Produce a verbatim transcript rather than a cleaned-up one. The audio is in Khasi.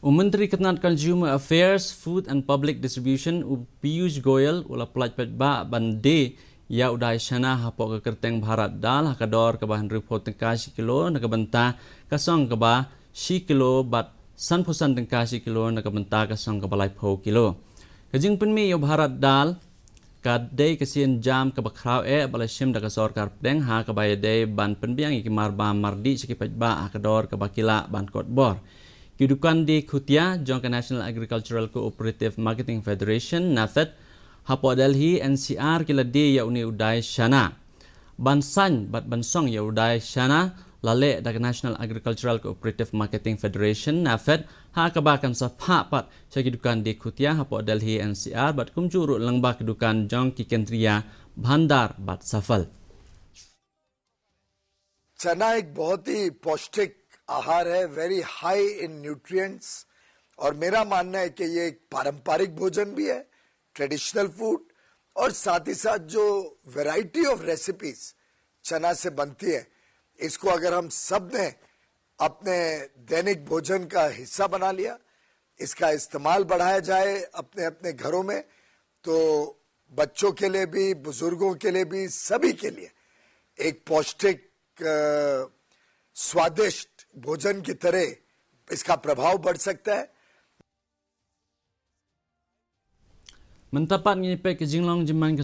U Myntri ka tnat Consumer Affairs, Food and Public Distribution, u Piyush Goyal, u la pyllait paidbah ban die ïa u dai shana hapoh ka kyrteng Bharat Dal ha ka dor kaba hynriewphew tyngka shi kilo na ka bynta ka song kaba shi kilo bad sanphew san tyngka shi kilo na ka bynta ka song kaba laiphew kilo. Ka jingpynmih ïa u Bharat Dal ka dei ka sienjam kaba khraw eh ba la shim da ka sorkar pdeng ha kaba ïadei ban pynbiang ïa ki marbam mardih sha ki paidbah ha ka dor kaba ki lah ban kot bor. Ki dukan die khutia jong ka National Agricultural Cooperative Marketing Federation, NAFED, hapoh Delhi NCR ki la die ïa une u dai shana. Ban saiñ bad ban song ïa u dai shana la leh da ka National Agricultural Cooperative Marketing Federation, NAFED, ha kaba kan sa phah pat sha ki dukan die khutia hapoh Delhi NCR bad kumjuh ruh lyngba ki dukan jong ki Kendriya Bhandar bad Safal. चना एक बहुत ही पौष्टिक आहार है, very high in nutrients, और मेरा मानना है कि ये एक पारंपरिक भोजन भी है, ट्रेडिशनल फूड, और साथ ही साथ जो वैरायटी ऑफ रेसिपीज चना से बनती है, इसको अगर हम सब ने अपने दैनिक भोजन का हिस्सा बना लिया, इसका इस्तेमाल बढ़ाया जाए अपने अपने घरों में, तो बच्चों के लिए भी, बुजुर्गों के लिए भी, सभी के लिए एक पौष्टिक, स्वादिष्ट भोजन की तरह इसका प्रभाव बढ़ सकता है। Mynta pat ngin ïa peit ka jinglong jingman